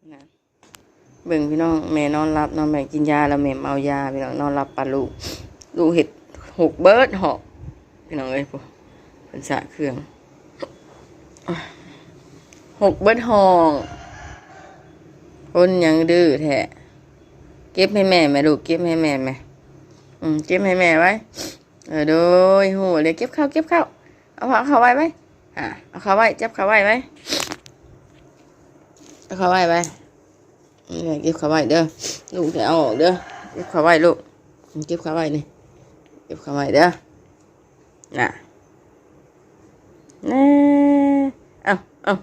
ນະ ເບິ່ງພີ່ນ້ອງ ແມ່ນອນຫຼັບເນາະ ແມ່ກິນຢາແລ້ວແມ່ເມົາຢາພີ່ນ້ອງ ນອນຫຼັບປານລູກ ລູກເຮັດຫົກເບິດຫ້ອງພີ່ນ້ອງເອີຍ ເພິ່ນສະເຄື່ອງ ຫົກເບິດຫ້ອງ ຄົນຫຍັງດື້ແທ້ ເກັບໃຫ້ແມ່ແມະລູກ ເກັບໃຫ້ແມ່ແມະ ອືມ ເກັບໃຫ້ແມ່ໄວ້ ເອີ ໂດຍ ຮູ້ແລ້ວ ເກັບເຂົ້າ ເກັບເຂົ້າ ເອົາເຂົ້າໄວ້ໄວ້ ອາ ເອົາເຂົ້າໄວ້ ຈັບເຂົ້າໄວ້ໄວ້ ເອົາເຂົ້າໄວ້ໄວ້ ເກັບເຂົ້າໄວ້ເດີ ລູກຈະເອົາອອກເດີ ເກັບເຂົ້າໄວ້ລູກ ເກັບເຂົ້າໄວ້ນີ້ ເກັບເຂົ້າໄວ້ເດີ ນະ ນະ ເອົາ ເອົາ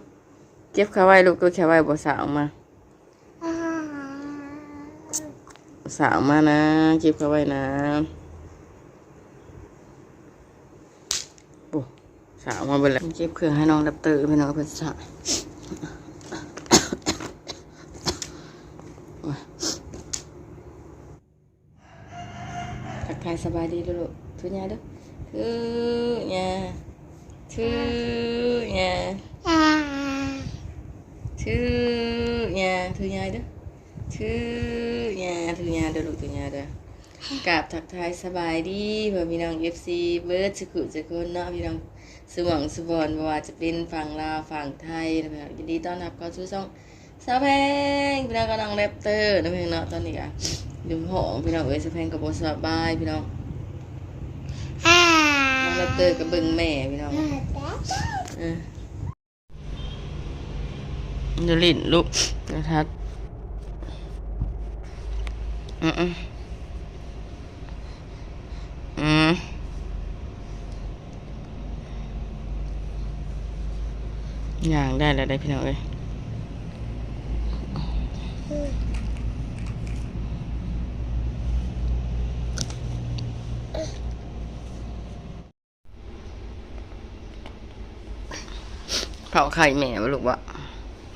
ເກັບເຂົ້າໄວ້ລູກ ເກັບເຂົ້າໄວ້ ບໍ່ສາອອກມາ ສາອອກມານະ ເກັບເຂົ້າໄວ້ນະ ໂອ້ ສາອອກມາເບິດແລ້ວ ເກັບເຄື່ອງໃຫ້ນ້ອງແຣັບເຕີ ພີ່ນ້ອງ ເພິ່ນສະ ໂອ້ຍ ທັກທາຍສະບາຍດີເດີລູກ ຖືຍາເດີ ຖືຍາ ຖືຍາ ຖືຍາ ຖືຍາເດີ ຖືຍາ ຖືຍາເດີລູກ ຖືຍາເດີ ກາບທັກທາຍສະບາຍດີພໍ່ແມ່ພີ່ນ້ອງ ເອັຟຊີ ເບິດສຸຂູສຸຄົນເນາະ ພີ່ນ້ອງ ສູ່ໝ່ອງສູ່ບ່ອນ ບໍ່ວ່າຈະເປັນຝັ່ງລາວ ຝັ່ງໄທ ຍິນດີຕ້ອນຮັບເຂົ້າສູ່ຊ່ອງ ສາວແພງ ພີ່ນ້ອງ ກັບນ້ອງແຣັບເຕີນະພີ່ນ້ອງເນາະ ຕອນນີ້ກະຢູ່ຫ້ອງພີ່ນ້ອງເອີຍ ສາວແພງກະບໍ່ສະບາຍພີ່ນ້ອງ ນ້ອງແຣັບເຕີກະເບິ່ງແມ່ພີ່ນ້ອງ ເອີ ຢ່າຫຼິ້ນລູກ ຢ່າທັດ ອື ອື ອື ຍ່າງໄດ້ແລ້ວເດ້ພີ່ນ້ອງເອີຍ ເຝົ້າໄຂ່ແມ່ບໍ່ລູກ ບໍ່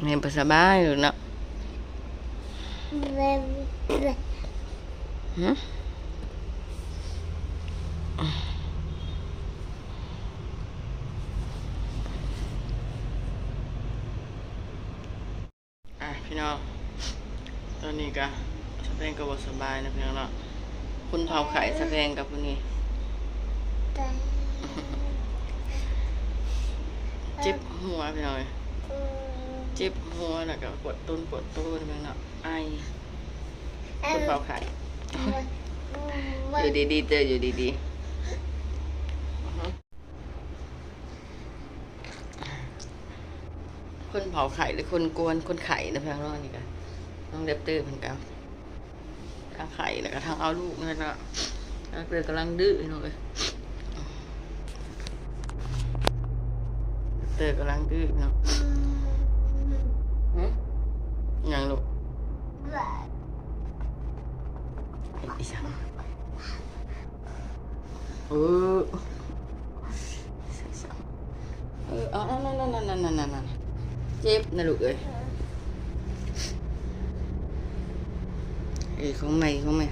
ແມ່ບໍ່ສະບາຍລູກເນາະ ຫຶ ອ່າ ພີ່ນ້ອງ ຕອນນີ້ກະສາວແພງກະບໍ່ສະບາຍເນາະພີ່ນ້ອງເນາະ ຄົນເຝົ້າໄຂ່ສາວແພງກະຜູ້ນີ້ ເຈັບຫົວພີ່ນ້ອງເອີຍ ເຈັບຫົວ ແລ້ວກະປວດຕົນປວດໂຕພີ່ນ້ອງເນາະ ໄອ ຄົນເຝົ້າໄຂ່ ຢູ່ດີໆເຕີ ຢູ່ດີໆ. ຄົນເຝົ້າໄຂ້ ຫຼື ຄົນກວນຄົນໄຂ້ນະ ພີ່ນ້ອງ ນີ້ກະ ນ້ອງແຣັບເຕີເພິ່ນກະທັງໄຂ້ ແລ້ວກະທັງເອົາລູກນັ້ນນະ ແຣັບເຕີກຳລັງດື້ພີ່ນ້ອງເອີຍ ແຣັບເຕີກຳລັງດື້ພີ່ນ້ອງ ຫຶ ຫຍັງລູກ ເຮັດອີ່ຫຍັງ? ເອີ ເອີ ເອົາ ນັ້ນໆໆໆໆ ເຈັບນະລູກເອີຍ ເອີ ຂອງໃໝ່ ຂອງໃໝ່.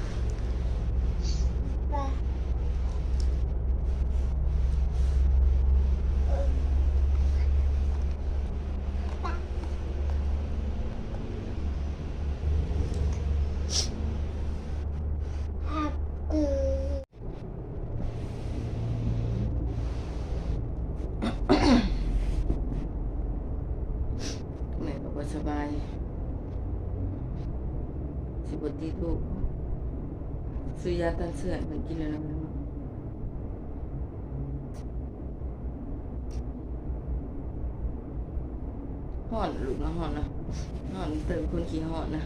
ແມ່ກໍບໍ່ສະບາຍ ຊິບໍ່ຕິດລູກ ຊື້ຢາຕ້ານເຊື້ອໃຫ້ເພິ່ນກິນແລ້ວນະ. ຮ້ອນ ລູກນະ ຮ້ອນນະ ຮ້ອນ ເຕີເປັນຄົນຂີ້ຮ້ອນນະ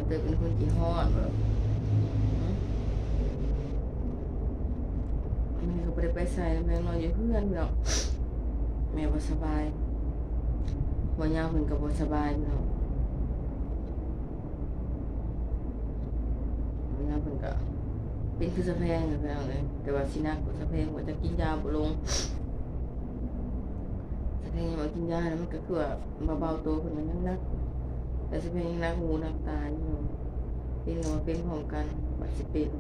ເຕີເປັນຄົນຂີ້ຮ້ອນ ແມ່ກໍບໍ່ໄດ້ໄປໃສ ແມ່ນອນຢູ່ເຮືອນເນາະ ແມ່ບໍ່ສະບາຍ ຜົວຍາເພິ່ນກໍບໍ່ສະບາຍເນາະ. ເວລາເພິ່ນກະເປັນຄືສະແພງນະພີ່ນ້ອງເອີຍ ແຕ່ວ່າຊິໜັກກວ່າສະແພງ ວ່າຈະກິນຢາບໍ່ລົງ ສະແພງຍັງວ່າກິນຢາແລ້ວມັນກະຄືວ່າເບົາໆໂຕ ເພິ່ນກະຍັງໜັກ ແຕ່ສະແພງຍັງໜັກຫູໜັກຕາຢູ່ ເປັນກະວ່າເປັນພ້ອມກັນ ວ່າຊິເປັນ.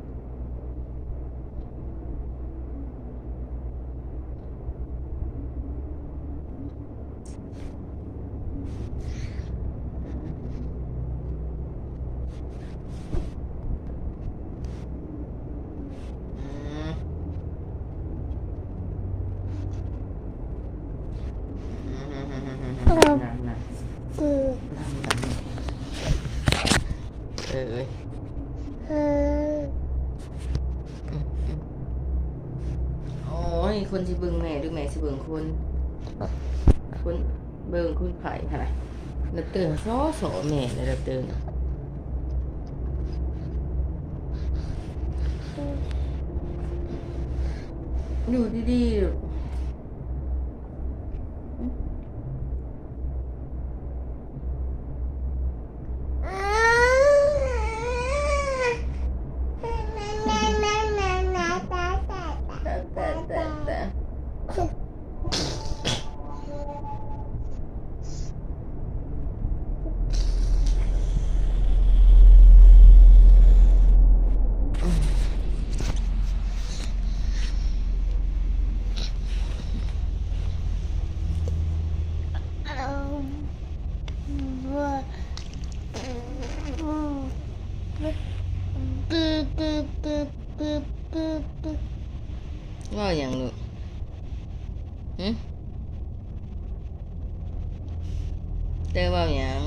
ນາງ ນາງ ເອີຍ ໂອ້ຍ ຄົນຊິເບິ່ງແມ່ ຫຼືແມ່ຊິເບິ່ງຄົນ? ຄົນເບິ່ງຄົນໄຂ້ຫັ້ນນະ. ແຣັບເຕີຊໍ ຊໍແມ່ແລ້ວ ແຣັບເຕີນະ ຢູ່ດີໆ. ເວົ້າຫຍັງລູກ? ຫຶ? ເຕີເວົ້າຫຍັງ?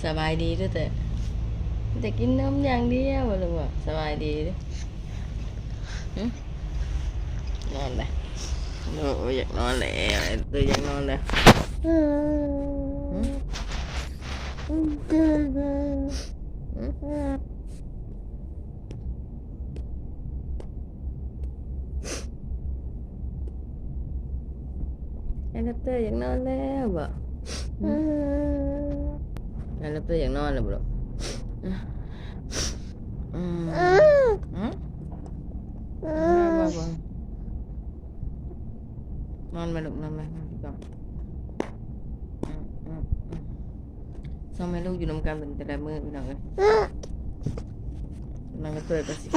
ສະບາຍດີເດີເຕີ. ແຕ່ກິນນົມຢ່າງດຽວບໍ່ລູກ. ສະບາຍດີເດີ. ຫຶ? ນອນແຫຼະ. ໂອ້ຍ ຢາກນອນແລ້ວ ເຕີຢາກນອນແລ້ວ. ຫຶ? ຫຶ? ແອນແຣັບເຕີຢາກນອນແລ້ວບໍ່? ອືມ ແອນແຣັບເຕີຢາກນອນແລ້ວບໍ່ລູກ? ອືມ ອືມ ນອນແມ່ລູກ ນອນແມ່ ນອນກ່ອນ. ອືມ ອືມ ອືມ ສອງແມ່ລູກຢູ່ນຳກັນເປັນແຕ່ລະມື້ພີ່ນ້ອງເອີຍ. ກຳລັງຈະເປີດກະຊິ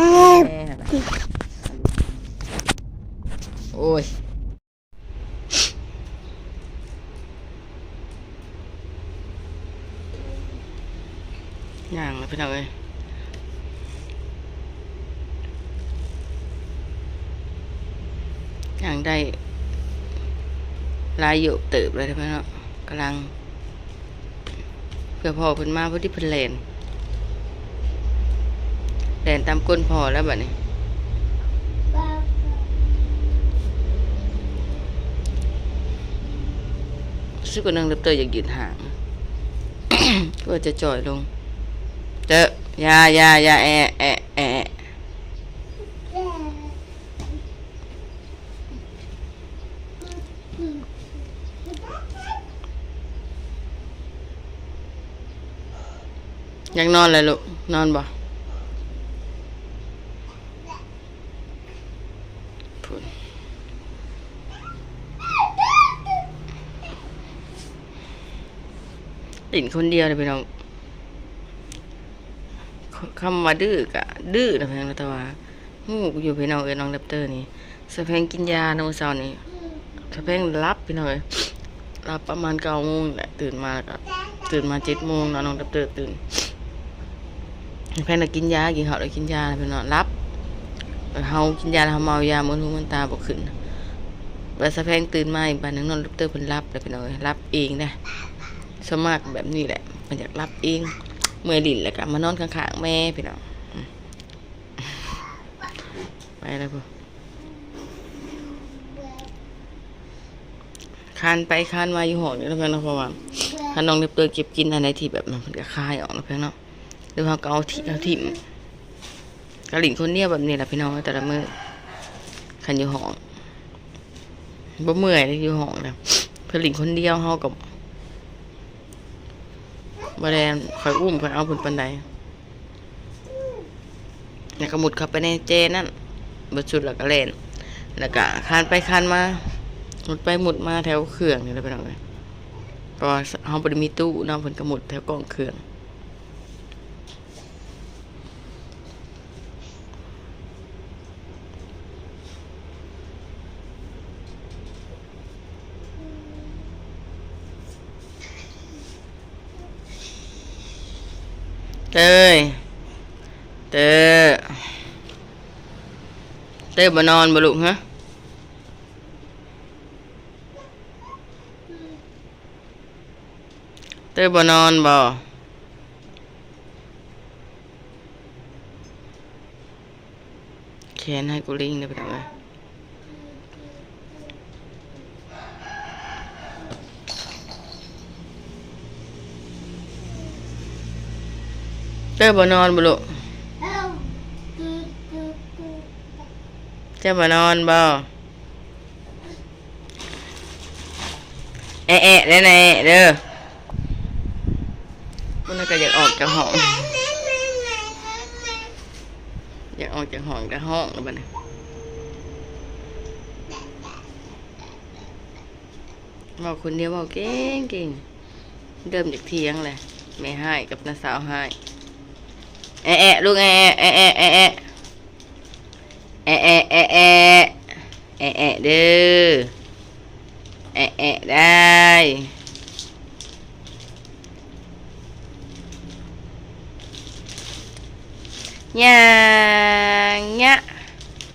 ແມ່ຫັ້ນລະ. ໂອ້ຍ ຍ່າງລະພີ່ນ້ອງເອີຍ ຍ່າງໄດ້ຫຼາຍຢູ່ເຕີບແລ້ວເນາະ. ກຳລັງ ເພື່ອພໍ່ເພິ່ນມາພໍດີ ເພິ່ນແລ່ນ ແລ່ນຕາມກົ້ນພໍ່ແລ້ວບັດນີ້. ຮູ້ສຶກວ່ານ້ອງແຣັບເຕີຢາກຢືດຫາງ ກໍຈະຈ່ອຍລົງ. ເຕີ ຢ່າ ຢ່າ ຢ່າ ແອະ ແອະ ແອະ. ຢາກນອນແລ້ວລູກ ນອນບໍ່? ພຸ້ນ ຫຼິ້ນຄົນດຽວເດ້ພີ່ນ້ອງ. ຄ- ຄຳວ່າດື້ກະດື້ນະ ແພງ ແຕ່ວ່າຮູ້ຢູ່ພີ່ນ້ອງເອີຍ ນ້ອງແຣັບເຕີນີ້. ສະແພງກິນຢານຳມື້ເຊົ້ານີ້ ສະແພງຫຼັບພີ່ນ້ອງເອີຍ ຫຼັບປະມານເກົ້າໂມງແຫຼະ. ຕື່ນມາແລ້ວກະ ຕື່ນມາເຈັດໂມງເນາະ ນ້ອງແຣັບເຕີຕື່ນ. ສະແພງໄດ້ກິນຢາ ກິນເຂົ້າໄດ້ກິນຢາພີ່ນ້ອງ ຫຼັບ. ເຮົາກິນຢາແລ້ວເຮົາເມົາຢາ ມືນຫູມືນຕາບໍ່ຂຶ້ນ. ແລ້ວສະແພງຕື່ນມາອີກບາດໜຶ່ງ ນ້ອງແຣັບເຕີເພິ່ນຫຼັບແລ້ວພີ່ນ້ອງເອີຍ ຫຼັບເອງເດ້. ສ່ວນມາກແບບນີ້ແຫຼະ ມັນຢາກຫຼັບເອງ ເມື່ອຍຫຼິ້ນແລ້ວກະມານອນຂ້າງໆແມ່ພີ່ນ້ອງ. ອືມ ໄປແລ້ວພຸ້ນ ຄານໄປຄານມາຢູ່ຫ້ອງນີ້ລະເພິ່ນເນາະ. ເພາະວ່າຄັນນ້ອງແຣັບເຕີເກັບກິນອັນໃດທີ່ແບບນັ້ນ ເພິ່ນກະຄາຍອອກລະເພິ່ນເນາະ ຫຼືເຮົາກະເອົາ ເອົາຖິ້ມ. ກະຫຼິ້ນຄົນດຽວແບບນີ້ລະພີ່ນ້ອງ ແຕ່ລະມື້ ຄັນຢູ່ຫ້ອງ ບໍ່ເມື່ອຍເດ້ ຢູ່ຫ້ອງນະ ເພິ່ນຫຼິ້ນຄົນດຽວ ເຮົາກະບໍ່ໄດ້ຄ່ອຍອຸ້ມຄ່ອຍເອົາເພິ່ນປານໃດ. ແລ້ວກະມຸດເຂົ້າໄປໃນແຈນັ້ນ ເບິດສຸດແລ້ວກະແລ່ນ ແລ້ວກະຄານໄປຄານມາ ມຸດໄປມຸດມາແຖວເຄື່ອງນີ້ແຫຼະພີ່ນ້ອງເອີຍ. ເພາະວ່າເຮົາບໍ່ໄດ້ມີຕູ້ເນາະ ເພິ່ນກະມຸດແຖວກ້ອງເຄື່ອງ. ເຕີຍ ເຕີຍ ເຕີຍບໍ່ນອນບໍ່ລູກ ຮະ? ເຕີຍບໍ່ນອນບໍ່? ແຂນໃຫ້ກູລິງເດີພີ່ນ້ອງເອີຍ. ເຕີຍບໍ່ນອນບໍ່ລູກ? ເຈົ້າບໍ່ນອນບໍ່? ແອະແອະເດີນະ ແອະເດີ. ມັນກໍຢາກອອກຈາກຫ້ອງ ຢາກອອກຈາກຫ້ອງ ຈາກຫ້ອງແລ້ວບັດນີ້. ເວົ້າຄົນດຽວ ເວົ້າເກັ່ງໆ. ເລີ່ມຈາກຖຽງແຫຼະ ແມ່ຮ້າຍກັບນ້າສາວຮ້າຍ. ແອະແອະລູກ ແອະແອະ ແອະແອະ ແອະແອະ ແອະແອະເດີ ແອະແອະໄດ້ ຍ່າງຍະ.